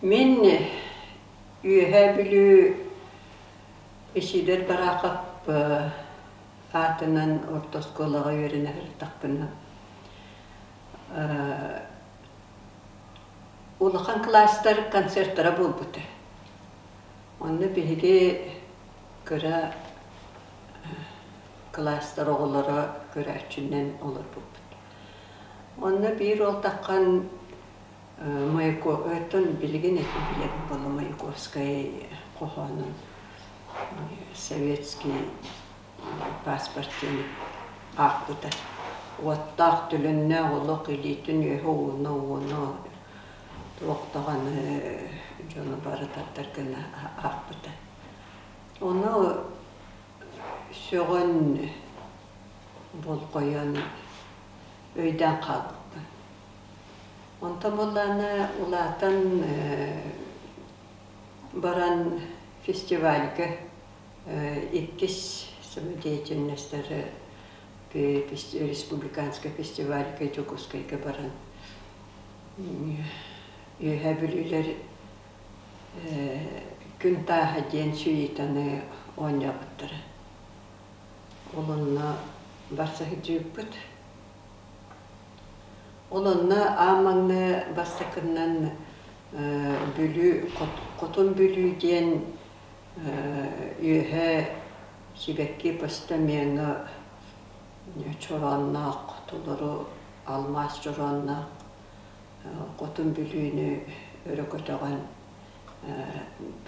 Мин Үөһээ Бүлүү Исидор Барахов аатынан орто оскуолаҕа үөрэнэ сырыттахпына улахан кылаастар концертара буолбута. Онно биһиги кыра кылаастар оҕолоро көрөөччүнэн олорбуппут. Онно биир уол таххан Маяковтан билигин этин билэбин буолла Маяковскай хоһоонун советский паспорт диэн аахпыта. Уоттаах төлөннөөх олох илиитин үөһэ ууна-ууна туох даҕаны дьону бары тардар гына аахпыта. Ону сөҕөн, болҕойон өйдөөн хаалбыппын. Онтон буоллаҕына улаатан баран фестивальга иккис самодеятельностары республиканскай фестивальга Дьокуускайга баран Үөһээ Бүлүүлэр Күн тааһа диэн сюитаны оонньообуттара. Ол онно барса сылдьыбыппыт. Ол онно аан маҥнай бастакыннан Бүлүү Хотун Бүлүү диэн үөһэ сибэкки постамена чороонноох толору алмаас чороонноох Хотун Бүлүүнү өрө көтөҕөн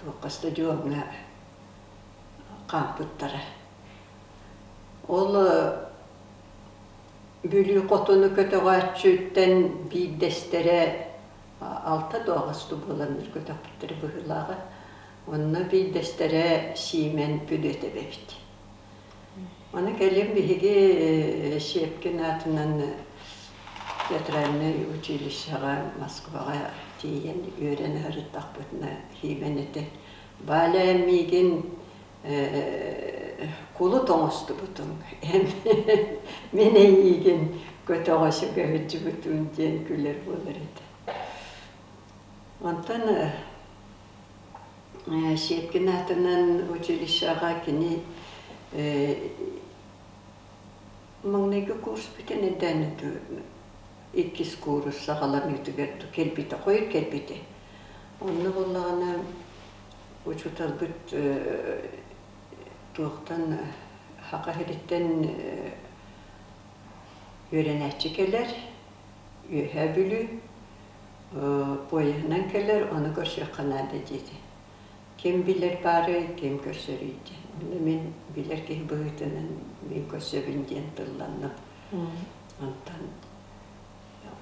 туохха стадиоҥҥа хаампыттара. Ол Бүлүү хотуну көтөҕөөччүттэн биирдэстэрэ алта да аҕыс буоланнар көтөхпүттэрэ быһыылааҕа. Онно биирдэстэрэ Сиимэн Пүлүөтэп эбит. Аны кэлин биһиги Щепкин аатынан театральнай училищеҕа Москваҕа тиийэн үөрэнэ сырыттахпытына Сиимэн этэ «Валя миигин кулут оҥостубутуҥ, мин эйиигин көтөҕө сүгэ сылдьыбытым» диэн күлэр буолар этэ. Онтон Щепкин аатынан училищеҕа кини маҥнайгы курс бүтэн эрдэҕинэ иккис курс саҕаланыытыгар кэлбитэ, хойут кэлбитэ. Онно буоллаҕына учууталбыт туохтан Саха сириттэн үөрэнээччи кэлэр, Үөһээ Бүлүү поеһынан кэлэр, ону көрсүөххэ наада диэтэ. Ким билэр баарый, ким көрсөрүй диэн. Онно мин билэр киһи быһыытынан мин көрсөбүн диэн тылланным. Онтон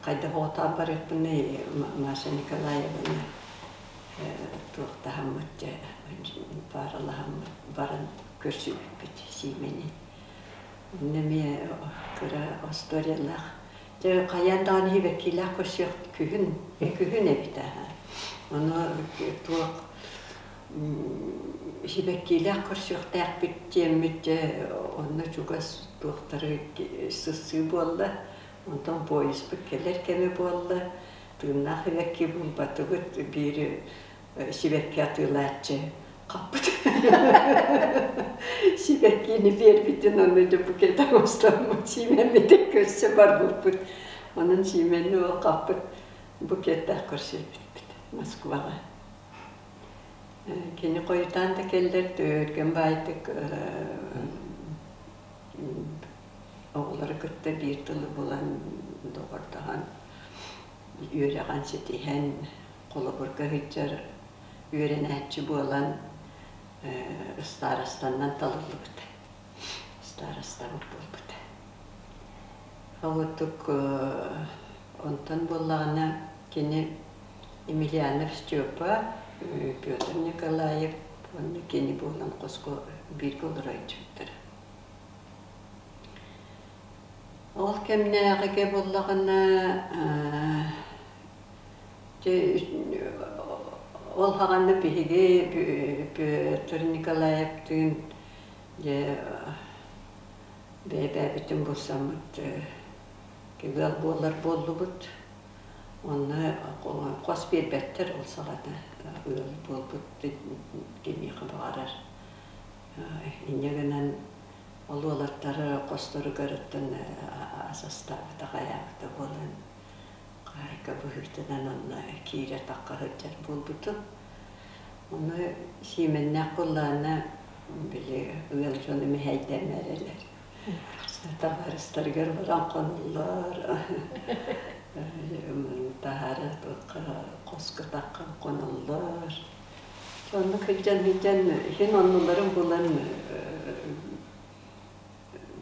хайдах оҕотоон барыахпыный Маша Николаевна туохтаһаммыт дьэ пааралаһаммыт баран көрсүбүппүт Сиимэни. Онно эмиэ кыра историялаах Дьэ, хайаан даҕаны сибэккилээх көрсүөх күһүн, күһүн эбит аһа. Ону туох сибэккилээх көрсүөхтээхпит диэммит дьэ онно чугас туохтары сыссыы буолла. Онтон поезпыт кэлэр кэмэ буолла. Тыыннаах сибэкки булбатыбыт биир сибэкки атыылааччы хаппыт. Сибэккини биэрбитин ону дьэ букет оҥостоммут сиимэммитин көрсө барбыппыт. Онон сиимэни ол хаппыт букеттаах көрсүбүппүт Москваҕа. Кини хойутаан да кэллэр түргэн баайдык оҕолору кытта биир тылы булан доҕордоһон үөрэҕин ситиһэн холобурга сылдьар үөрэнээччи буолан ыстаарастаннан талыллыбыта. Старостабыт буолбута. Ол онтон буоллаҕына кини Емельянов Степа, Петр Николаев уонна кини буолан хоско бииргэ олорооччуттара. Ол кэмнээҕигэ буоллаҕына Ол хаҕанна биһиги Петр Николаевтыын дьэ бэйэ-бэйэбитин булсаммыт ыал буолар буоллубут. Онно хос биэрбэттэр ол саҕана ыал буолбут кимиэхэ баҕарар. Инньэ гынан ол уолаттар хосторугар оттон ас астаабыта хайаабыта буолан хаһаайка быһыытынан онно киирэ тахха сылдьар буолбутум. Ону Сиимэннээх буоллаҕына били ыал дьону мэһэйдээмээрэлэр. Табаарыстарыгар баран хоноллор, таһаара туохха хоско таххан хоноллор. Оннук сылдьан-сылдьан иһин оннуларын булан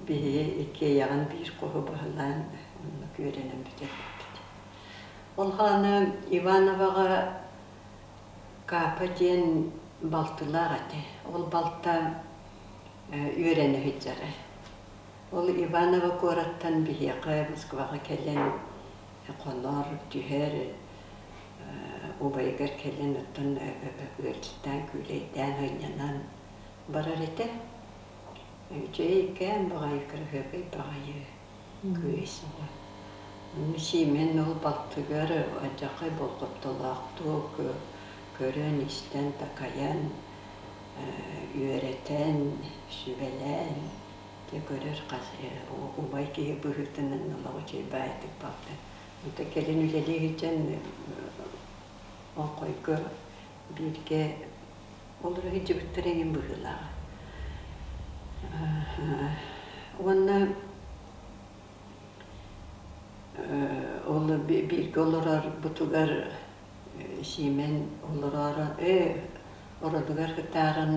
биһиги иккиэйэҕин биир хоһу баһылаан оннук үөрэнэн бүтэрбиппит. Ол хаана Ивановаҕа Капа диэн балтылаах этэ. Ол балта үөрэнэ сылдьара. Ол Иваново куораттан биһиэхэ Москваҕа кэлэн хонор, түһэр, убайыгар кэлэн оттон ыалдьыттаан, күүлэйдээн, сынньанан барар этэ. Үчүгэйкээн баҕайы, кыраһыабай баҕайы кыыс оҕо. Ону Сиимэн ол балтыгар алдьархай болҕомтолоохтук көрөн-истэн, такайан, үөрэтэн, сүбэлээн дьэ көрөр хас убай киһи быһыытынан олох үчүгэй баайдык балта. Онтон кэлин үлэлии сылдьан Оҥхойго бииргэ олоро сылдьыбыттар эҥин быһыылааҕа. Уонна ол бииргэ олорорбутугар Сиимэн олороору ородугар ытааран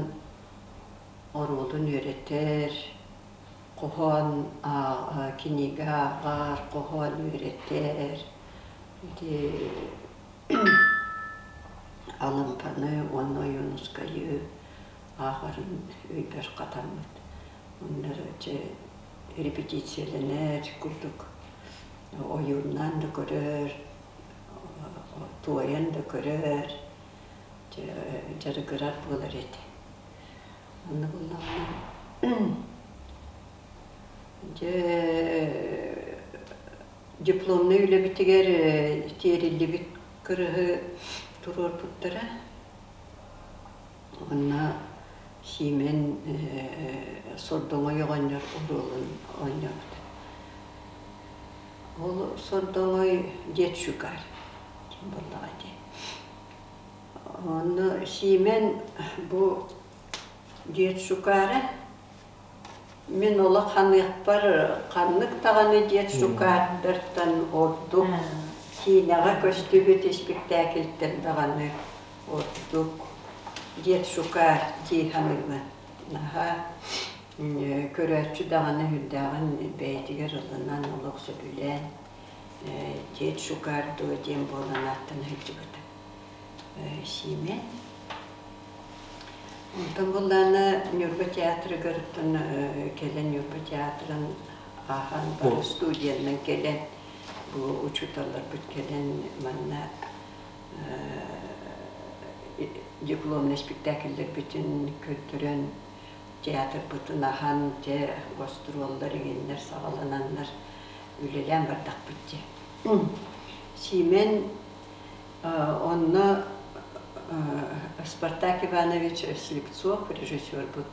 оруолун үөрэтэр, хоһоон кинигэ ааҕар, хоһоон үөрэтэр. Ити Алампаны уонна Ойуунускайы ааҕарын өйбөр хатаммыт. Онно дьэ репетициялэнэр курдук ойууннаан да көрөр, туойан да көрөр, дьарыгырар буолар этэ. Онно буоллаҕына дьэ дипломнай үлэбитигэр тиэриллибит кырыһы туруорбуттара. Онно Сиимэн сордоҥой оҕонньор оруолун оонньообута. Ол сордоҥой дед Щукарь диэн буоллаҕа дии. Онно Сиимэн бу дед Щукара Мин олох ханыахпар ханнык даҕаны диэт сукаардартан ордук киинэҕэ көстүбүт испиктээкилтэн даҕаны ордук диэт сукаар дии саныыбын. Наһаа көрөөччү даҕаны сүрдээҕин бэйэтигэр ылынан олох сөбүлээн дед Шукар дуо диэн буолан ааттана сылдьыбыта. Сиимэ Онтон буоллаҕына Ньурба театрыгар кэлэн Ньурба театрын ааһан бары студиянан кэлэн бу учууталларбыт кэлэн манна дипломнай спектакльлэрбитин көрдөрөн театрбытын аһан дьэ гостуруоллар иҥиннэр саҕалананнар үлэлээн бардахпыт дии. Сиимэн Онно Спартак Иванович Слепцов режиссербут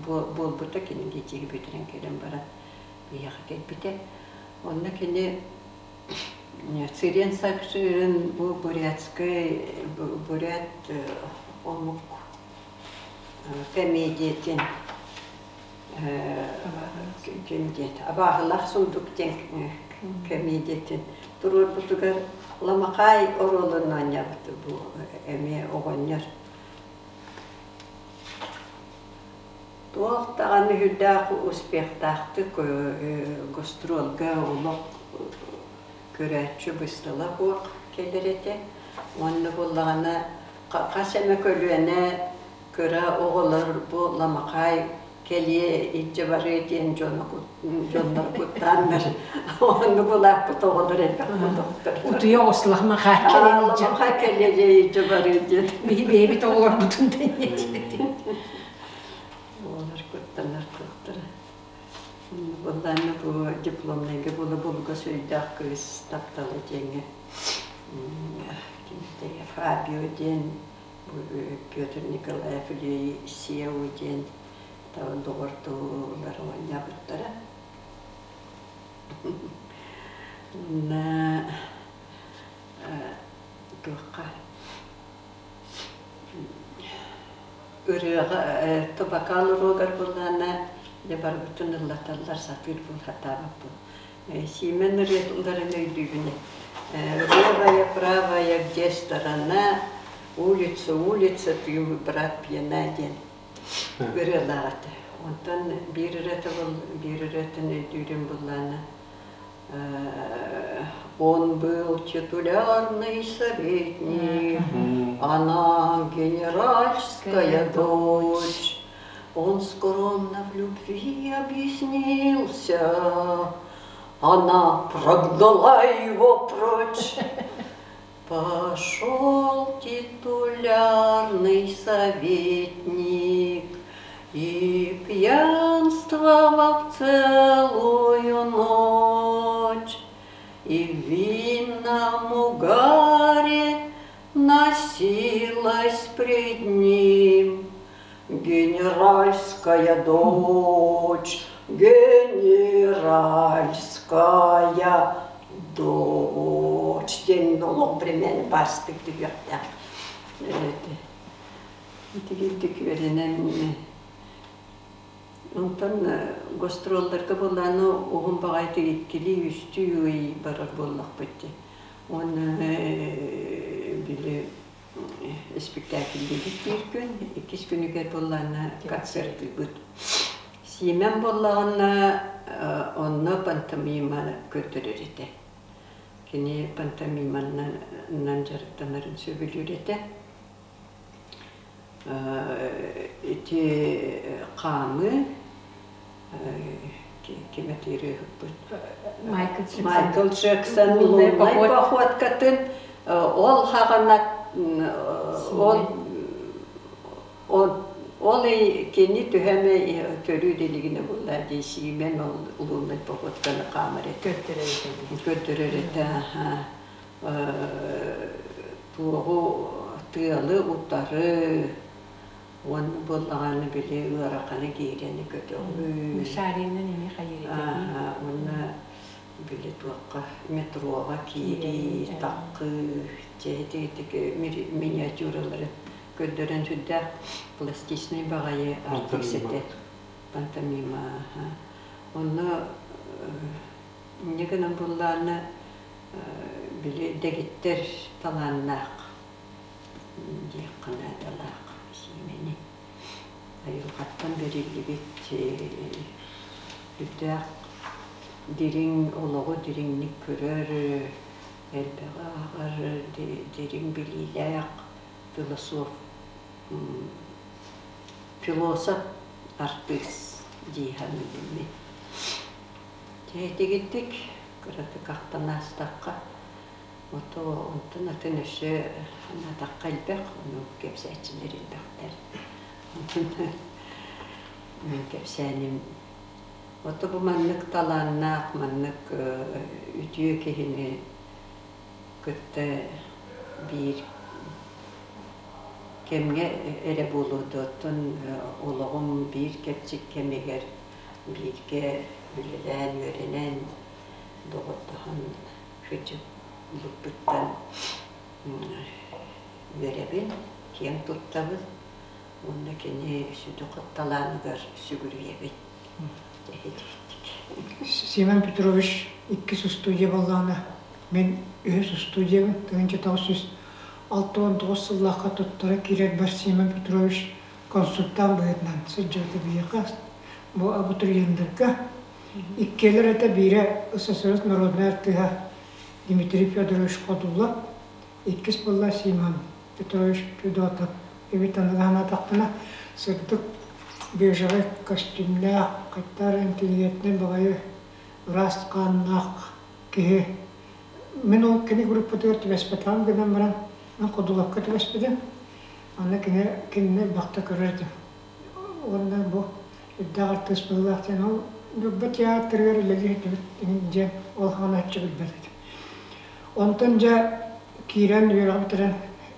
буолбута, кини диэки бүтэрэн кэлэн баран биһиэхэ кэлбитэ. Онно кини Цырен Сакширин бу бурятскай бурят омук комедиятын ким диэт абааһылаах сундук диэн комедиятын туруорбутугар Ламахай оруолун оонньообут бу эмиэ оҕонньор туох даҕаны үрдээх успехтаахтык гастролга олох көрөөччү быстала суох кэлэр этэ уонна буоллаҕына хас эмэ көлүөнэ Кыра оҕолор бу Ламахай кэлиэ илдьэ барыа диэн дьону дьоннор куттааннар оннук улааппыт оҕолор элбэх буолуохтар. Утуйа оҕус Ламахай кэлиэ илдьэ Ламахай кэлиэ илдьэ барыа диэн. Биһи бэйэбит оҕолорбутун тэҥнэтиэти. Оҕолор куттанар куттара. Буоллааны бу дипломнайга буола булугас өйдөөх кыыс таптала диэҥҥэ кимтэй Фабио диэн Петр Николаев Сеу диэн доҕордуулар оонньообуттара. Уонна туохха ырыаҕа вокал уруогар буоллаҕына дьэ барыбытын ыллаталлар сатыыр буолхатаабаппын. Сиимэн ырыаларын өйдүүбүн. Левая, правая, где сторона, улица, улица, ты, брат, пьяна диэн ырыалаах этэ. Онтон биир ырыата биир ырыатын өйдүүрүм буллаана Он был титулярный советник, она генеральская дочь. Он скромно в любви объяснился, она прогнала его прочь. Пошел титулярный советник и пьянствовал целую ночь, и в винном угаре носилась пред ним генеральская дочь, генеральская дочь диэн олох бремени бастык түһүөхтээх. Итигирдик үөрэнэн онтон гастролларга буоллааны уһун баҕайытык иккилии үстүү ый барар буоллахпыт дии. Уонна били испиктээкиллиибит биир күн, иккис күнүгэр буоллаҕына концертыыбыт. Сиимэн буоллаҕына онно пантомима көрдөрөр этэ. Кини пантомиманан дьарыктанарын сөбүлүүр этэ. Ити хаамыы ким этиирыыһыппыт Майкл Джексон луннай походкатын ол хаҕана ол ол кини түһэмэ көрүү делигине булла дии Симен ол луннай походканы хаамар этэ көрдөрөр этэ туоҕу тыалы утары уонна буоллаҕына били ыараханы киирэни көтөҕүү Шаринан эмиэ хайыыр уонна били туохха метроҕа киирии таккыы дьэ миниатюралары көрдөрөн сүрдээх пластичный баҕайы артист этэ пантомима онно инньэ гынан буоллаҕына били дэгиттэр талааннаах диэххэ наадалаах сиимэни айылҕаттан бэриллибит үрдээх дириҥ олоҕу дириҥник көрөр элбэҕи ааҕар дириҥ билиилээх философ философ артыыс дии саныыбын мин. Дьэ кыратык ахтан аастахха ото онтон атын өссө санаатахха элбэх, ону кэпсээччилэр элбэхтэр. Мин кэпсээним ото бу маннык талааннаах, маннык үтүө киһини кытта биир кэмҥэ эрэ буолуо дуо, оттон олоҕум биир кэрчик кэмигэр бииргэ үлэлээн, үөрэнэн, доҕордоһон сылдьыбыппыттан үөрэбин, киэн туттабын уонна кини сүдү талааныгар сүгүрүйэбин. Семен Петрович иккис устудьуйа буоллаҕына, мин үһүс устудьуйабын 1969 сыллаахха туттара киирэрбэр Семен Петрович консультант быһыытынан сылдьыбыта биһиэхэ бу абитуриеннарга. Иккиэлэр этэ биирэ СССР народнай артыыһа Дмитрий Федорович Ходулов, иккис буолла Симон Петрович Федотов. Эбит аныгы санаатахпына сырдык бежевай костюмнаах, хаттаар интеллигентнэй баҕайы ыраас хааннаах киһи. Мин ол кини группатыгар түбэспэтэҕим гынан баран, мин Ходуловка түбэспитим. Аны кини кинини элбэхтэ көрөр этим. Уонна бу үрдээх артыыс быһыылаах диэн ол Ньурба театрыгар үлэлии сылдьыбыт диэн ол ханааччы билбэт этим. Онтон дьэ киирэн үөрэҕи бүтэрэн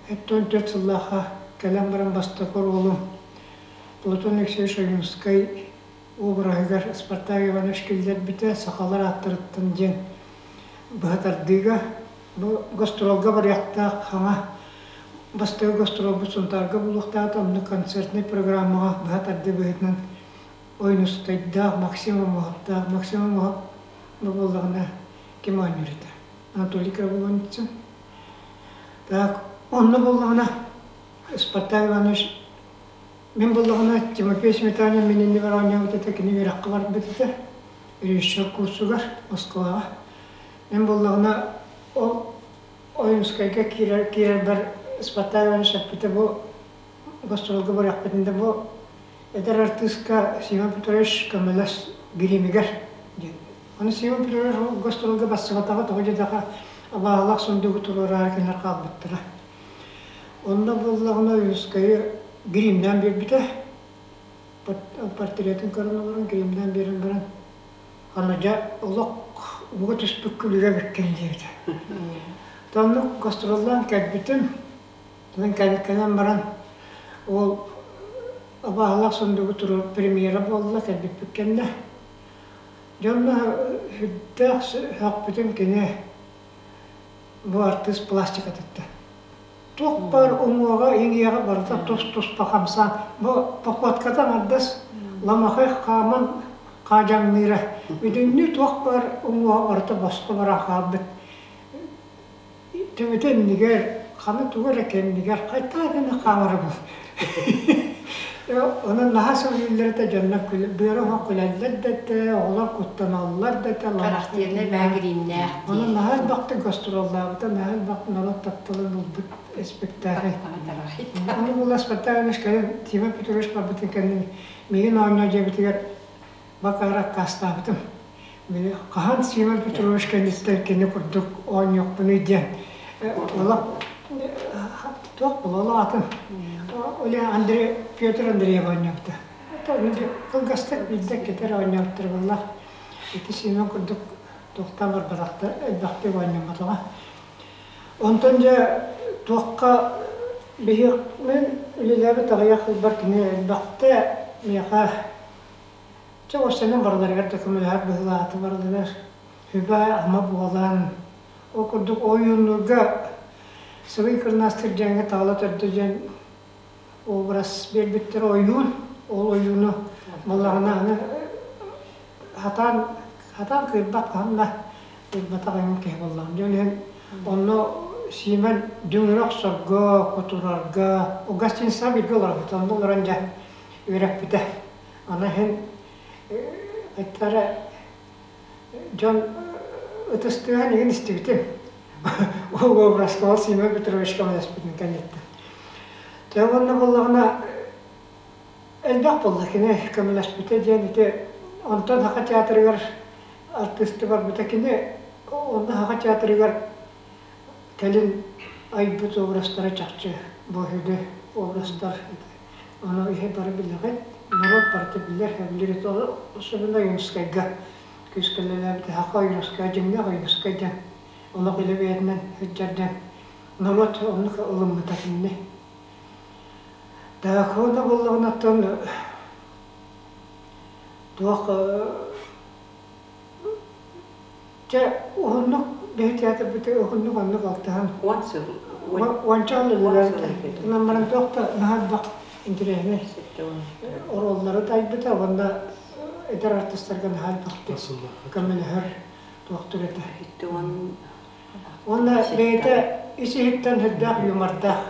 74 сыллаахха кэлэн баран бастакы оруолум Платон Алексеевич Ойуунускай обраһыгар Спартак Иванович киллэрбитэ сахалар ааттарыттан диэн быһа тардыыга бу гастролга барыахтаах хаҥа бастакы гастролбут Сунтаарга булуохтаата онно концертнай программаҕа быһа тардыы быһыытынан Ойуунускайдаах Максим Омоһоптоох Максим Омоһоп бу буоллаҕына ким оонньуур этэ Анатолий Криволонницын так онно буоллаҕына Спартак Иванович Мин буллаҕына Тимофей Сметанин мин иннибэр оонньообут этэ, кини үөрэххэ барбыт этэ, режиссер курсугар Москваҕа. Мин буллаҕына ол Ойуунскайга киирэр киирэрбэр Спартак Иванович эппитэ бу гастролга барыахпытын да бу эдэр артыыска Симон Петрович көмөлөс гримигэр диэн. Аны Симон Петрович ол гастролга барсыбатаҕа тоҕо диэтэххэ абааһылаах сундугу туруораары кинилэр хаалбыттара. Онно буоллаҕына Ойуунускайы гримнээн биэрбитэ. Портретын көрөн олорон гримнээн биэрэн баран аны дьэ олох ууга түспүт күлүгэ эбиккин диэбитэ. Оннук гастроллаан кэлбитим. Онон кэлэн баран ол абааһылаах сундугу туруор премьера буолла кэлбиппит кэннэ. Дьэ онно сүрдээх сөхпүтүм кини Бу артыыс пластикатыттан. Туох баар уҥуоҕа, иҥиэҕэ барыта тус-туспа хамсаан, бу походката аҥардас ламахай хааман хаадьаҥныыра. Бүтүннүү туох баар уҥуоҕа барыта босхо баран хаалбыт. Төбөтө иннигэр, ханы тугу эрэ кэннигэр хайтаа гына хаамара бу. Онон наһаа сөбүлүүллэр этэ дьоннор быара оһох күлэллэр да этэ, оҕолор куттаналлар да этэ. Характернай бээгирииннээх дии. Онон наһаа элбэхтик гастроллаабыта, наһаа элбэх норуот тапталын ылбыт испэктээхэй. Ону була Спартак кэлин Тима Петрович барбытын кэннин миигин оонньоо дьиэбитигэр бакаара аккаастаабытым. Били хаһан Симон Петрович кэнниттэн кини курдук оонньуохпунуй диэн олох туох буола атын Оля Андрей Петр Андреев оонньообута. Кылгастык биирдэ кетер оонньообуттар буоллар. Ити Симон курдук туохтан барбатахтар элбэхтик оонньоммотоҕо. Онтон дьэ туохха биһиги мин үлэлээбит аҕыйах сылбар кини элбэхтэ миэхэ Чэ, уопсайынан барыларыгар да көмөлөһөр быһыылаата барыларыгар сүбэ-ама буолан, ол курдук ойууннуурга Сырый Кырнаастыр дьаҥҥа таала төрдө диэн образ биэрбиттэр ойуун. Ол ойууну балаҕана аны хатаан хатаан кыырбат хаһан да кыырбатах эҥин киһи буоллаҕым. Дьэ, ол иһин онно Сиимэн дүҥүрү охсорго, кутурарга, гостиницаҕа бииргэ олорбут, онно олорон дьэ үөрэппитэ. Аны иһин эттэрэ дьон ытыстыһан игин истибитим. Ол образка ол Сима Петровичка көмөлөспүтүн кэнниттэн. Дьэ уонна буоллаҕына элбэх буолла кини көмөлөспүтэ диэн ити онтон Саха театрыгар артыысты барбыта кини онно Саха театрыгар кэлин айбыт образтара чахчы бу үһү образтар Ону иһи бары билэҕит, норуот барыта билэр, сөбүлүүр. Ол особенно Ойуунускайга күүскэ үлэлээбитэ. Саха Ойуунускай, дьиҥнээх Ойуунускай диэн олох илэ бэйэтинэн сылдьар диэн норуот оннук ылыммыта кинини. Так, уонна буоллаҕына оттон туох Чэ, уһуннук биһи театрбытыгар уһуннук оннук алтыһан 10 сыл. Уонча сыл үлэлээбитэ. Онон баран туох да наһаа элбэх интэриэһинэй оруоллары тайбыта уонна эдэр артыыстарга наһаа элбэхтик көмөлөһөр туохтур этэ. Уонна бэйэтэ ис-иһиттэн сүрдээх юмордаах.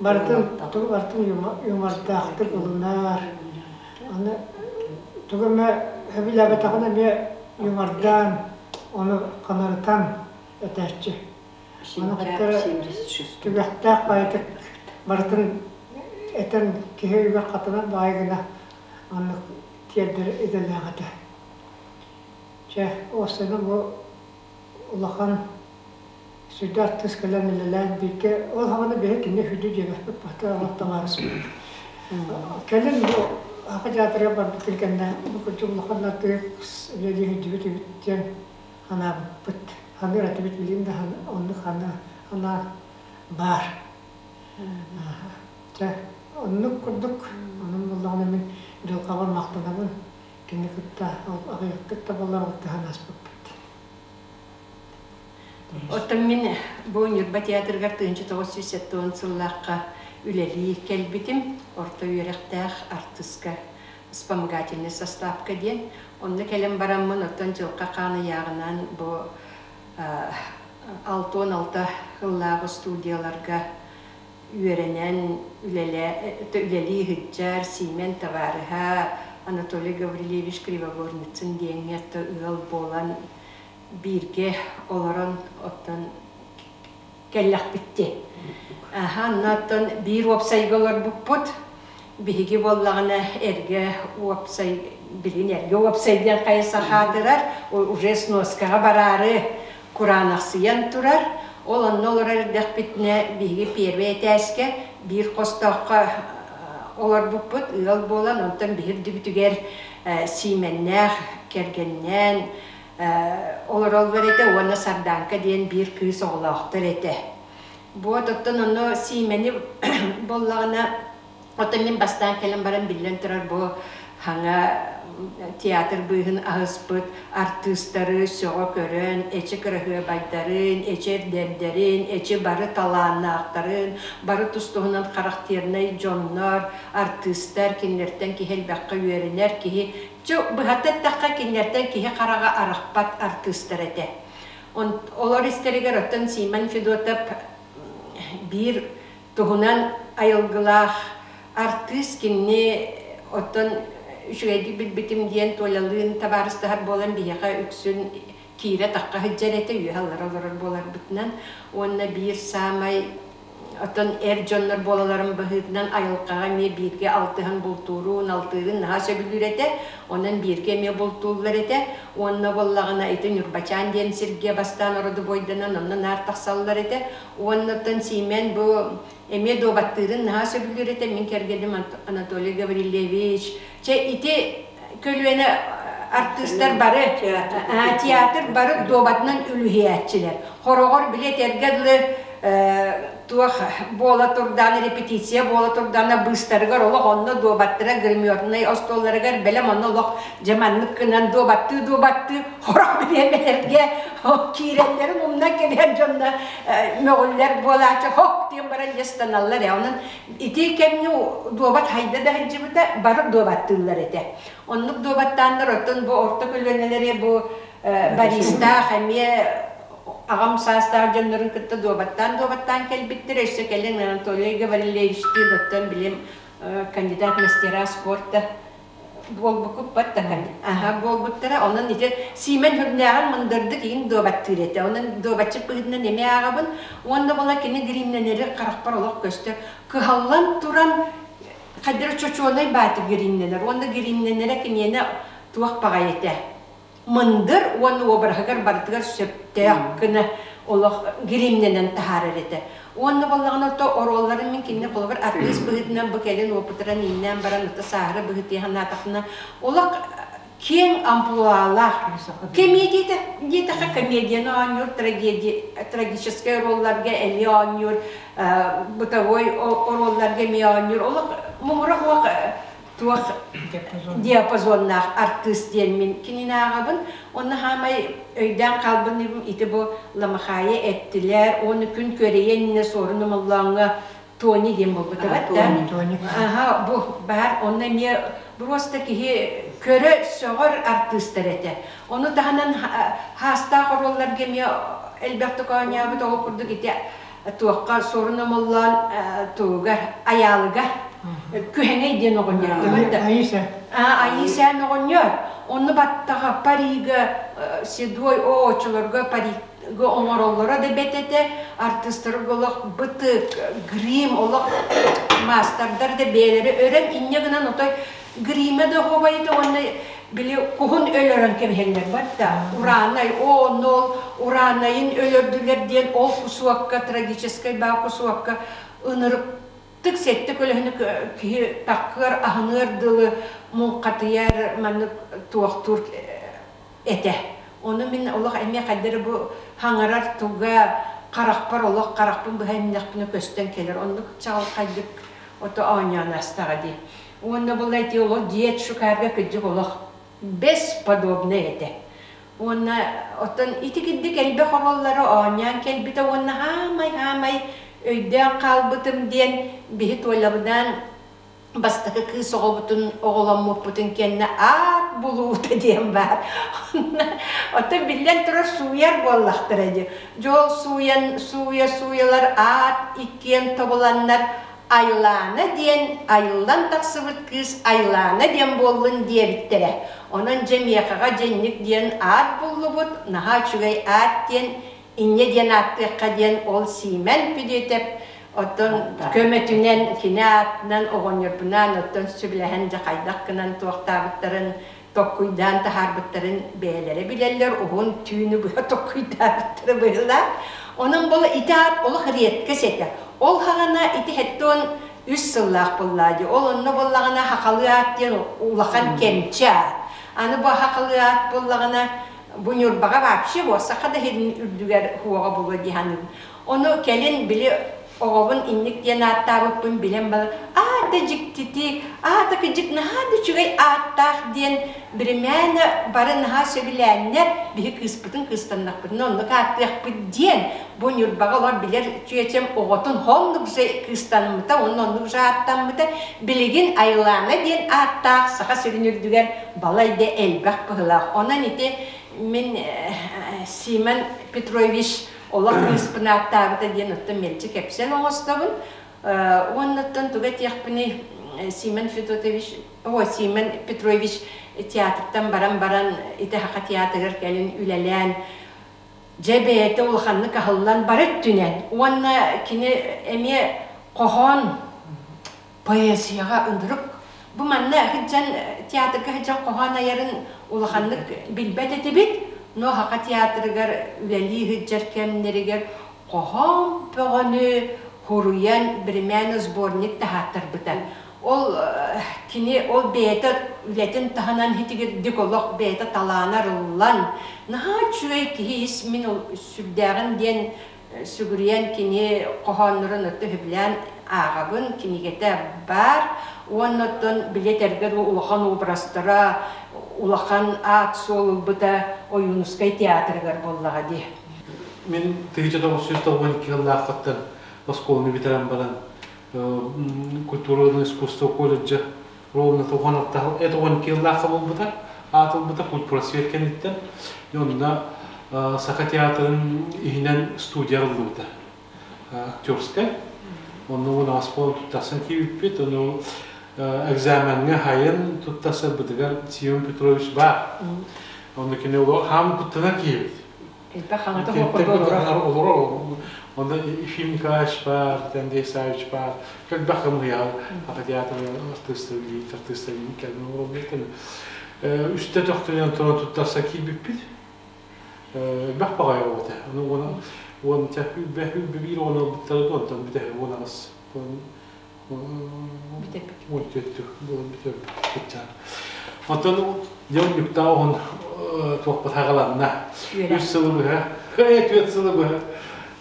Барытын тугу барытын юмордаахтык ылынар. Аны тугу эмэ сөбүлээбэтэҕин эмиэ юмордаан, ону ханарытан этээччи. Ону кытта түгэхтээх баайытык барытын этэн киһи өйүгэр хатанар баайы гына оннук тиэрдэр идэлээх этэ. Чэ, уопсайынан бу улахан сүдү артыыс кэлэн үлэлээн бииргэ ол саҕана биһи кини сүдү диэбэппит бата олох табаарыспыт. Кэлин бу Аха театрга барбыт кэннэ бу курдук улахан артыыс үлэлии сылдьыбыт эбит диэн санаабыппыт. Ханыыр этибит билигин да оннук санаа баар. Чэ, оннук курдук, онон буоллаҕына мин дьылҕабар махтанабын, кини кытта аҕыйахтык да буоллар алтыһан ааспыппыт. Оттон мин бу Ньурба театрыгар 1970 сыллаахха үлэлии кэлбитим. Орто үөрэхтээх артыыска вспомогательный составка диэн. Онно кэлэн бараммын, оттон дьылҕа хаан ыйааҕынан бу 66 сыллааҕы студияларга үөрэнэн үлэлии сылдьар Сиимэн табаарыһа Анатолий Гаврильевич Кривогорницын диэҥҥэ ыал буолан бииргэ олорон оттон кэллэхпит дии. Аха, онно биир уопсайга олорбуппут. Биһиги буоллаҕына эргэ уопсай, билин эргэ уопсай диэн хайа хаатырар, уже сноскаҕа бараары кураанахсыйан турар. Ол онно олорор эрдэхпитинэ биһиги первый этээскэ биир хостооххо олорбуппут, ыал буолан, онтон биһир дүбүтүгэр Сиимэннээх кэргэннээн олороллор этэ уонна Сардаанка диэн биир кыыс оҕолоохтор этэ. Вот оттон ону Сиимэни буоллаҕына, оттон мин бастаан кэлэн баран биллэн турар бу хаҥа театр быыһын аһыспыт артыыстары сөҕө көрөн, эчи кыраһыабайдарын, эчи эрдэрдэрин, эчи бары талааннаахтарын, бары тус-туһунан характернай дьоннор, артыыстар, кинилэртэн киһи элбэххэ үөрэнэр, киһи Чэ, быһата эттэххэ, кинилэртэн киһи хараҕа арахпат артыыстар этэ. Олор истэригэр оттон Симон Федотов биир туһунан айылгылаах артыыс кинини оттон үчүгэйдик билбитим диэн Толялыын табаарыстаһар буолан биһиэхэ үксүн киирэ-тахха сылдьар этэ, үөһэ аллара олорор буоларбытынан. Уонна биир саамай Оттон эр дьоннор буолаларын быһыытынан айылҕаҕа эмиэ бииргэ алтыһан бултуурун, алтыырын наһаа сөбүлүүр этэ. Онон бииргэ эмиэ бултууллар этэ. Уонна буоллаҕына ити Ньурбачаан диэн сиргэ бастаан ородубуойданан онно наар тахсаллар этэ. Уонна оттон Сиимэн бу эмиэ дуобаттыырын наһаа сөбүлүүр этэ. Мин кэргэним Анатолий Гаврильевич. Чэ ити көлүөнэ артыыстар бары театр бары дуобатынан үлүһүйээччилэр. Хороҕор били этэргэ дылы туох буола турдаан репетиция буола турдаана быыстарыгар олох онно дуобаттара гримернай остуолларыгар бэлэм онно олох дьэ маннык гынан дуобаттыы дуобаттыы хорох бириэмэлэргэ киирэллэрин умнан кэбиһэр дьонно мөҕүллэр буолааччы хок диэн баран дьэ ыстаналлар ээ онон ити кэмҥэ дуобат хайда да сылдьыбыта бары дуобаттыыллар этэ оннук дуобаттааннар оттон бу орто көлүөнэлэри бу Бористаах эмиэ аҕам саастаах дьоннорун кытта дуобаттаан-дуобаттаан кэлбиттэр. Өссө кэлин Анатолий Гаврильевичтыын оттон билим кандидат мастера спорта буолбуккут аха буолбуттара. Онон ити Сиимэн хүрнээҕин мындырдык иин дуобаттыыр этэ. Онон дуобатчыт быһыытынан эмиэ ааҕабын. Уонна була кини гримнэнэри харахпар олох көстөр. Кыһаллан туран хайдары чочуонай бааты гримнэнэр. Уонна гримнэнэрэ киниэнэ туох баҕайы этэ. Мындыр уонна уобараһыгар барытыгар сөптөөх гына олох гримнэнэн таһаарар этэ. Уонна буоллаҕына ото оруолларын мин кинини холобур артыыс быһыытынан бу кэлин уопутуран ииннээн баран ото сааһыра быһыытыйа санаатахпына олох киэҥ амплуалаах комедия диэтэххэ комедияны оонньуур трагедия трагическай оруолларга эмиэ оонньуур бытовой оруолларга эмиэ оонньуур олох муҥура суох туох диапазоннаах артыыс диэн мин кинини ааҕабын. Онно хаамай өйдөөн хаалбын ити бу Ламахайы эттилэр, уонна күн күөрэйэ иннинэ Суорун Омоллооҥҥо Тони диэн буолбута да? Аха, бу баар, онно эмиэ просто киһи көрө сөҕөр артыыстар этэ. Ону таһынан хаастаах оруолларга эмиэ элбэхтик оонньообут, ол курдук ити туохха Суорун Омоллоон тугугар Айаалыга Күһэҥэй диэн оҕонньор Айыыса Айыысаан оҕонньор онно баттаҕа парига седой о оччолорго парига оҥороллоро да бэт этэ артыыстарга олох бытык грим олох маастардар да бэйэлэрэ өрөн инньэ гынан отой гримэ да оһуобайыта уонна били куһун өлөрөн кэбиһэллэр батта ураанай оо ол ураанайын өлөрдүлэр диэн ол кусуокка трагическай баа кусуокка ынырык. Тык сэттэ көлөһүнү киһи таккыар, аһыныар дылы муҥхатыйар, маннык туохтуур этэ. Ону мин олох эмиэ хайдары бу хаҥарар туга харахпар олох харахпын быһа имнэхпинэ көстөн кэлэр. Оннук чаҕылхайдык ото оонньоон астаҕа дии. Уонна була ити олох дьиэт шукаарга кырдьык олох бесподобный этэ. Уонна оттон ити кирдик элбэх оруоллары оонньоон кэлбитэ уонна хаамай-хаамай өйдөөн хаалбытым диэн биһи Толябынаан бастакы кыыс оҕобутун оҕоломмуппутун кэннэ аат булуута диэн баар. Оттон биллэн турар сууйар буоллахтара дии. Дьол сууйан сууйа-сууйалар аат иккиэн тобуланнар Айлаана диэн айыллан тахсыбыт кыыс Айлаана диэн буоллун диэбиттэрэ. Онон дьэ миэхэҕэ дьэнник диэн аат буллубут, наһаа үчүгэй аат диэн, инньэ диэн ааттыахха диэн ол Сиимэн Пүдүөтэп оттон көмөтүнэн кини аатынан оҕонньорбунаан оттон сөбүлэһэн дьэ хайдах гынан туохтаабыттарын токкуйдаан таһаарбыттарын бэйэлэрэ билэллэр, уһун түүнү быһа токкуйдаабыттара быһыылаах. Онон бол ити аат олох редкость этэ. Ол хаҕана ити хэттон үс сыллаах буоллаа дии. Ол онно буоллаҕына хахалыы аат диэн улахан кэмчи аат. Аны бу хахалыы аат буоллаҕына бу Ньурбаҕа вообще бу саха да иһин үрдүгэр хуоҕа булуо дии саныыбын. Ону кэлин били оҕобун инник диэн ааттаабыппын билэн баран, аа да дьиктитик, аа да кыдьык наһаа да үчүгэй ааттаах диэн биримээнэ бары наһаа сөбүлээннэр биһи кыыспытын кыыстаннахпытына оннук ааттыахпыт диэн бу Ньурбаҕа олор билэр чүөчэм оҕотун оннук же кыыстаммыта уонна оннук же ааттаммыта билигин Айлаана диэн ааттаах Саха сирин үрдүгэр балай да элбэх быһыылаах. Онон ити мин Симон Петрович олох кыыспын ааттаабыта диэн оттон мэлдьи кэпсэл оҥостобун. Уоннаттан туга этиэхпиний Симон Федотович, о, Симон Петрович театртан баран-баран ити Саха театрыгар кэлин үлэлээн дьэ бэйэтэ улаханнык аһыллан бары өттүнэн уонна кини эмиэ хоһоон поэзияҕа ынырык бу манна сылдьан театрга сылдьан хоһоон айарын улаханнык билбэт этибит, но Саха театрыгар үлэлии сылдьар кэмнэригэр хоһоон бөҕөнү хоруйан биримээн сборник таһааттарбыта. Ол кини ол бэйэтэ үлэтин таһынан хитигирдик олох бэйэтэ талаана арыллан наһаа үчүгэй киһи ис мин сүрдээҕин диэн сүгүрүйэн кини хоһооннорун өттө сөбүлээн ааҕабын, кинигэтэ баар. Уонна оттон билиэт эргэ улахан образтара, улахан аат-суол ылбыта Ойуунускай театрыгар буоллаҕа дии. Мин 1992 сыллааххыттан оскуоланы бүтэрэн баран культурное искусство колледжа ровно 96 сыллаахха буолбута, аатылбыта культпросвет кэнниттэн. Онно Саха театрын иһинэн студия арыллыбыта актерскай. Онно уон туттарсан киирбиппит. Ону экзамеҥҥа хайын туттарсарбытыгар Симон Петрович баар. Онно кини хаам куттанар киһибит. Элбэх хаҥата олорор. Онно Ефим Николаевич баар, Андрей Савич баар. Элбэх кымыйа Саха театрын артыыстары, артыыстары кэлин олорбуттар. Үстэ төхтөнөн туран туттарса киирбиппит. Элбэх баҕайы оҕо этэ. Ону уон уон хүүрбэ биир оҕону ылбыттара дуо, онтон бүтэ 18 14 буолан бүтэрбит. Оттон дьон ньуктаа оҕон туохпут хагаланна. Үс сылы быһа, түөрт сылы быһа.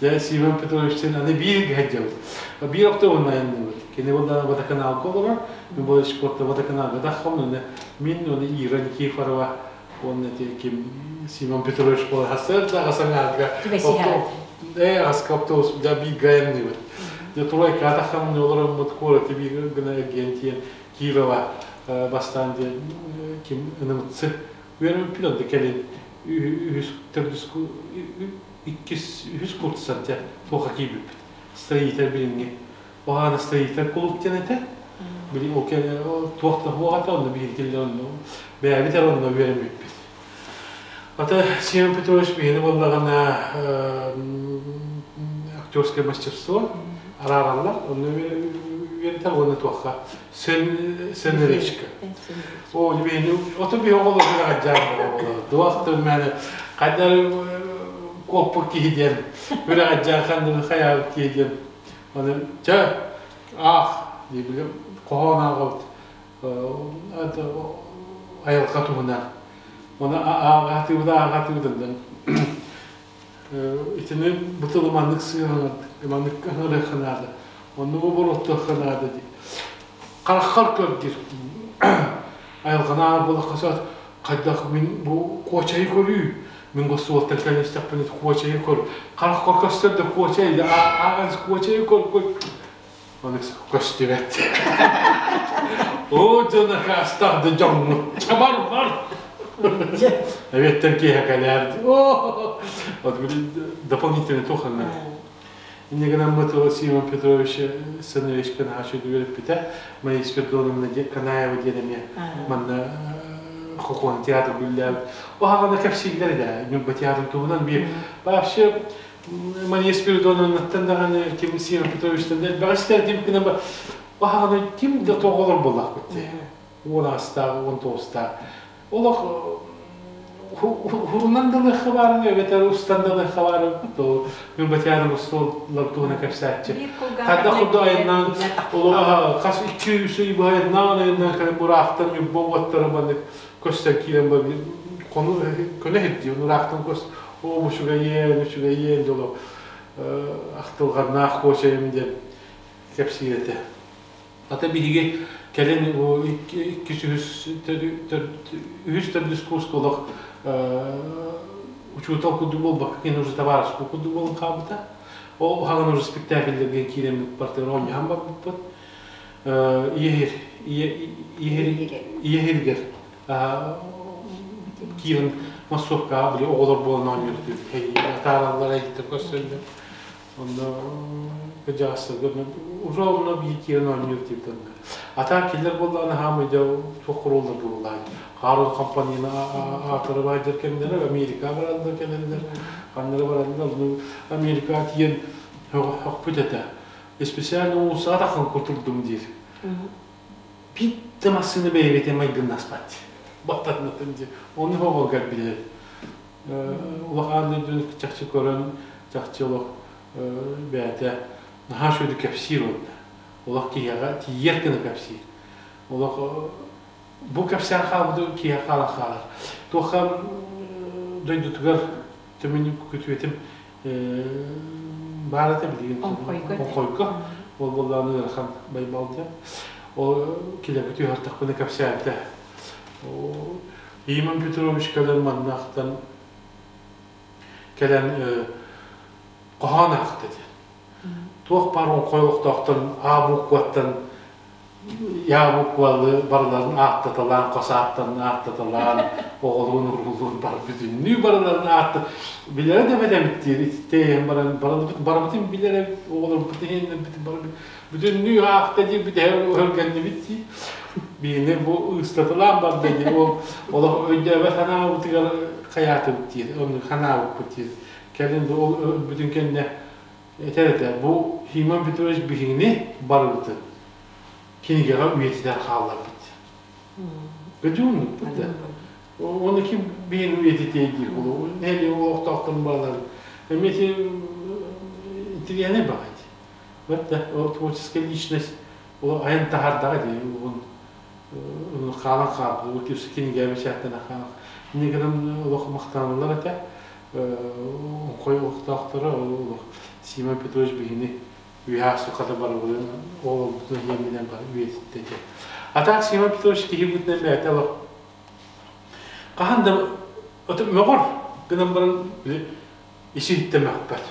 Дьэ, Симон Петровичтин аны биир гэһэдьэбит. Биир октябрь айанныбыт. Кини буолла водоканалга олорор. Мин буолла спортта водоканалга таххам, мин оны Ира Никифорова уонна ким Симон Петрович буола хасыр да саҥаарга аска автобус да бииргэ айанныыбыт. Дьэ тройка таххам олороммут куораты биир гына эргиэн тиийэн Кирова бастаан диэн ким ынымытсы үөрэммиппит онто кэлин үһүс төрдүс иккис үһүс курсан дьэ туохха киирбиппит строитель билиҥҥи Оһаана строитель кулууп диэн этэ. Били ол туох да суох этэ, онно биһиги онно бэйэбит эрэ онно үөрэммиппит. Ата Семен Петрович биһини буоллаҕына актерское мастерство араараллар, онно үөрэтэр уонна туохха сценаричка. О, биһини ото биһи оҕолор күрэҕэдьээн буолар. Дуох тылманы хайдар куоппут киһи диэн күрэҕэдьээн ханныгы хайаабыт киһи диэн. Аны чэ. Аах диибилим хоһоон ааҕабыт айылҕа туһунан. Оны ааҕаатыыбыт ааҕаатыыбыт онтон итини бу тылы маннык сыһыанар маннык ыҥырыахха наада оннугу боруоттуохха наада дии хараххар көр диир айылҕаны аар буолахха сөп хайдах мин бу куочайы көрүү мин гостуолтан кэлэн истэхпинэ куочайы көр хараххар көстөр да куочай ааҕан куочайы көр көр Ону көстүбэт. Оо, дьон акаастаах да дьоҥҥут чабар бар. Эбиэттэн киэһэ кэлээр. Оо, вот дополнительный туханна. Инне гынан Симон Петрович Сынович Канаша үөрөппүтэ. Мария Спиридоновна Канаева диэн эмиэ манна Хохуон театр гүллээбит. Оһаҕана кэпсииллэр да, Ньурба театрын туһунан биир. Вообще Мария Спиридоновнаттан даҕаны ким Сима Петровичтан да элбэҕи истэрдим гынан баһаҕаны ким да тоҕолор буоллахпыт дии. Уон аастаах, 19-таах. Олох хурунан да ылыахха баарын эбэтэр устан да ылыахха баарын то Ньурбатяна устуулар туһунан кэпсээччи. Хадда курду айаннаан олох хас 2-3 ый быһа айаннаан айаннаан кэлэн бураахтан Ньурба уоттара маннык көстөн киирэн барбыт кону көнө иһирдии ыраахтан көс оо үчүгэйиэн үчүгэйиэн дьоло ахтылҕаннаах куочайым диэн кэпсиир этэ. Ата биһиги кэлин иккис үһүс үһүс төрдүс курска олох учуутал курдук буолбакка кини уже товарищ курдук буолан хаалбыта. Ол хаҕан уже спектакльлэргэ киирэн партнер оонньоһон барбыппыт. Иэһир иэһиргэр киирэн массовкаҕа били оҕолор буолан оонньуур атаараллар эйиттэр көрсөллөр онно кыдьаҕастарга уже онно биир киирэн оонньуур диэбит онно атаар киллэр буоллаҕына хаамай дьэ туох оруолларга буоллаҕай Хаарыл компанияны аатыры баайдар кэмнэрэ Америка бараллар кэлэллэр ханнары бараллар Америкаҕа тиийэн хөхпүт этэ специально уулуссаҕа таххан кутурдум диир Биир массыына бэйэбитин майгыннаспат. Баттатынатын дии. Ону оҕолор билэр. Улахан дойдуну чахчы көрөн, чахчы олох бэйэтэ наһаа үчүгэйдик кэпсиир уонна. Олох киһиэхэ тиийэр гына кэпсиир. Олох бу кэпсээн хаалбыты киһиэхэ хаалан хаалар. Туохха дойдутугар төмүн күтүөтүм баар этэ билигин Оҥхойго. Ол буоллаҕына ыарахан байбал диэн. Ол килэбит үһартахпына кэпсээбитэ. Иман Петрович кэлэн маннаахтан кэлэн хоһоон аахта диэн. Туох баар оҥхой олохтоохтон А букваттан Я буквалы барыларын ааттаталаан, хос ааттарын ааттаталаан, оҕолуун уруулуун бар бүтүннүү барыларын аатта билэрэ да эбит диир иттэйэн баран барыбытын билэр эбит оҕолорбутун иһиннэрбитин бары бүтүннүү аахта диир бүтэһэр өһөргөннүбүт дии биини бу ыыстаталаан барда дии ол олох өйдөөбөт санаабытыгар хайаатыбыт диир оннук санаабыппыт диир кэлин бу ол өлбүтүн кэннэ Этэр этэ, бу Симон Петрович биһигини барыбытын кинигэҕэ үйэтитэн хаалларбыт. Көдьүүннүкпүт да. Оны ким биһигини үйэтитиэй диир буолуо. Нэһилиэк олохтоохторун бааларын. Эмиэ интириэһинэй баҕайы. Вот да, ол творческая личность ол айан таһаардаҕа дии угун хаалан хаалбыт. Ол кирси кинигэ бэчээттэнэ хаалан. Инньэ гынан олох махтаналлар этэ. Оҥхой олохтоохторо олох Симон Петрович биһини үөһэ сухата барыбытын оҕолорбутун иһиэминэн бары үйэтиттэ диэн. А так Симон Петрович киһи быһыытынан бэйэтэ олох хаһан да мөҕөр гынан баран били ис-иһиттэн мөхпөт.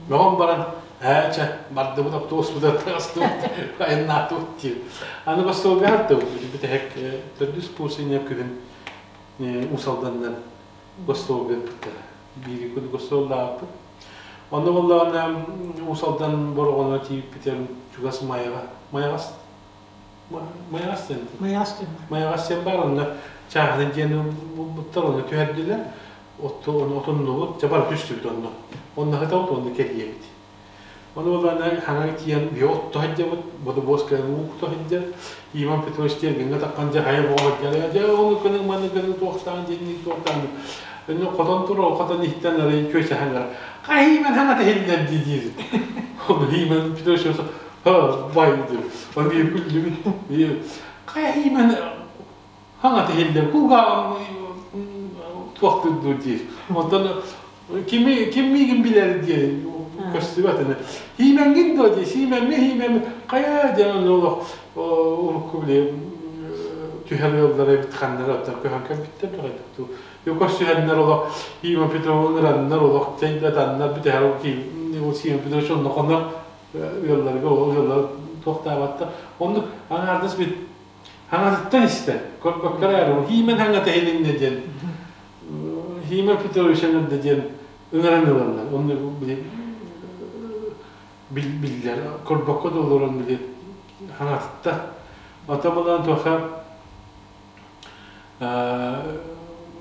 Мөҕөн баран ээ чэ бардыбыт автобуспутугар таҕыстыбыт айаннаатыбыт диир. Аны бастыылга хартыбыт бүтэһик төрдүс курс инньэ күһүн Уус Алданынан гостуолга ыыппыттара. Биири күн гостуоллаабыппыт. Онно буоллаҕына Уус Алдан Бороҕоно тиийбитим чугас Майаҕа. Майаҕас Майаҕас диэн Майаҕас диэн Майаҕас диэн баар онно чааһынай дьиэни булбуттар онно түһэрдилэр. Отту ону отуннубут, дьэ бары түстүбүт онно. Онно сытабыт, онно кэлиэбит. Ону буоллаҕына хаҥа тиийэн биһи отто сылдьабыт, бодобуос кэлэн уу кута сылдьар. Иван Петрович тиэргэҥҥэ таххан дьэ хайа боҕо сылдьар, дьэ ону гыныҥ, маны гыныҥ, туохтаан диэн туохтаан. Өннө хотон турар, хотон иһиттэн арай чүөчэһэн гар. Хай Иван хаҥа тэһиллэр дии диир. Ону Иван Петрович Бай диир. Оны биир күллүбүт. Хайа Сиимэн хаҥата иһиллэр кулгааҕым туохтур диир. Онтон кими ким миигин билэр диэн көстүбэт ини. Хиимэҥҥин дуо дии, сиимэмми хиимэм хайа диэн олох урукку били түһэр ыаллар эбит ханнара оттон көһөн кэлбиттэр дуу. Көрсүһэннэр олох Сима Петровна ыраннар олох чэйдатаннар бүтэһэр Сима Петрович онно хонор ыалларга ол ыаллар туохтаабаттар. Оннук аҥаардас бит хаҥатыттан истэ көрбөккө эрэ Химен хаҥата иһилиннэ диэн Химен Петрович ыҥырда диэн ыҥыран ылаллар. Онно били биллэр көрбөккө да олорон били хаҥатытта. Ата булан туоха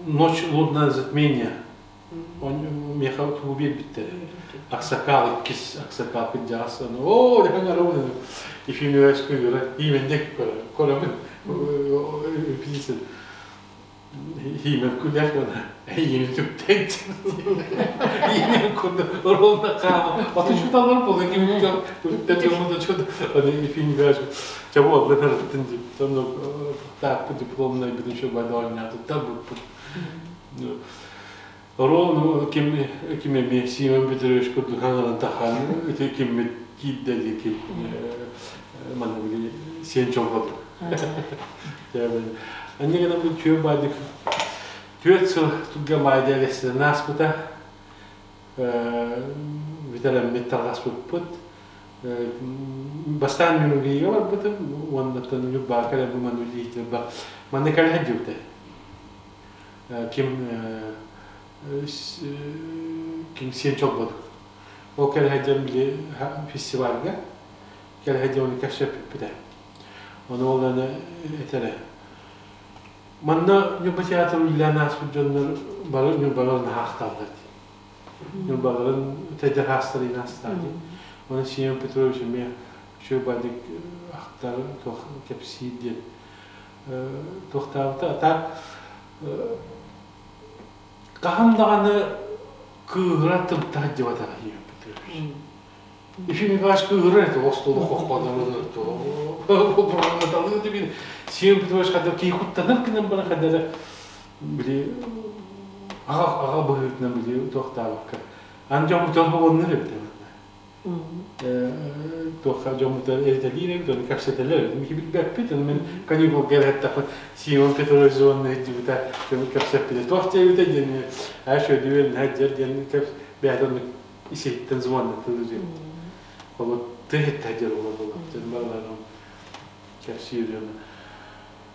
Ночь лунное затмение. Миэхэ тугу биэрбиттэрэ. Аксакал иккис аксакал кырдьаҕас оо дьаһан аравын Ефим Иванович кыыгыра иимэнньик көрөмүн репетиция Иимэн күлэр гына эйиини түптэн иимэн курдук ровно хаама аты чуталар буолан ким түптэн дьоммут чут аны Ефим Иванович чэ буолла тарыттын дип сонно тааппы дипломнай бүтүн шөбада оонньоотуттар буппут Ровно ким ким эмиэ Симон Петрович курдук хаҥаран тахан ити киммит киирдэ диэки манна били сиэн чолбодук. Анне гынан бу түө баадык түөрт сыл тугга маайда элэстэн ааспыта бүтэрэммит тарҕаспыппыт. Бастаан Ньургуйга барбытым уоннаттан Ньурбаҕа кэлэн бу манна үлэлиир манна кэлэ сылдьыбыта. Ким ким сиэн чолбодук. Ол кэлэ сылдьан били фестивальга кэлэ сылдьан оны көрсөппүппүтэ. Ону ол аны этэрэ. Манна Ньурба театр үлэлээн ааспыт дьоннор бары Ньурбалар наһаахтааллар дии. Ньурбаларын тэдэр хаастарыйын аастаах дии. Оны Семен Петрович эмиэ үчүгэй бадык ахтар туох кэпсиир диэн туохтаабыта. А так хаһан даҕаны кыыһыра тымта сылдьыбатаҕа Семен Петрович. Ефим Николаевич кыыһырар этэ остуолу хоххотору Семен Петрович хадда киһи куттанар гынан баран хадда эрэ били аҕа аҕа быһыытынан били туохтаабакка аны дьоммутугар холоннор эбит туохха дьоммутугар эритэлиир эбит ону кэпсэтэллэр эбит билбэппит ону мин каникулга эрэхтэхпин Симон Петрович звонна сылдьыбыта кэпсэппитэ туох диэбитэ диэн аа шөдүөн дьэр диэн бэйэтэ оннук исиһиттэн звоннатылыр диэн Холо тыһытта дьэр ола була дьон кэпсиир дьоно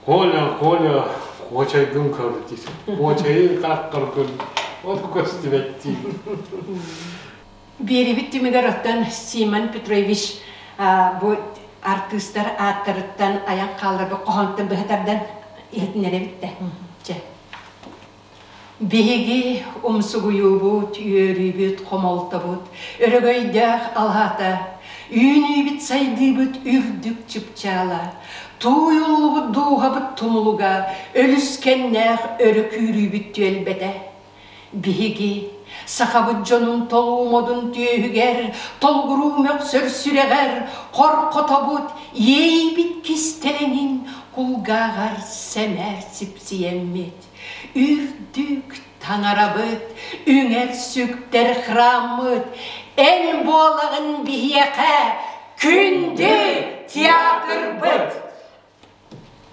Коля, Коля, куочайгын көр диир. Куочайы хааххар көр, ол көстүбэт диир. Биэрибит түмүгэр оттон Симон Петрович бу артыыстар ааттарыттан айан хаалларбыт хоһоонтон быһа тардан иһитиннэрэбит да. Чэ. Биһиги умсугуйуубут, үөрүүбүт, хомолтобут, өрөгөйдөөх алаата, үүнүүбүт сайдыыбыт үрдүк чыпчаала, тууйуллубут дууһабыт тумулуга, өлүскэннээх өрө күүрүүбүт түөлбэтэ. Биһиги сахабыт дьонун толуу модун түөһүгэр, толугуруу мөхсөр сүрэҕэр, хор-хотобут, иэйбит кистэлэҥин кулгааҕар сэмээр сипсийэммит. Үрдүк таҥарабыт, үҥэр сүктэр храммыт, эн буолаҕын биһиэхэ күндү театрбыт!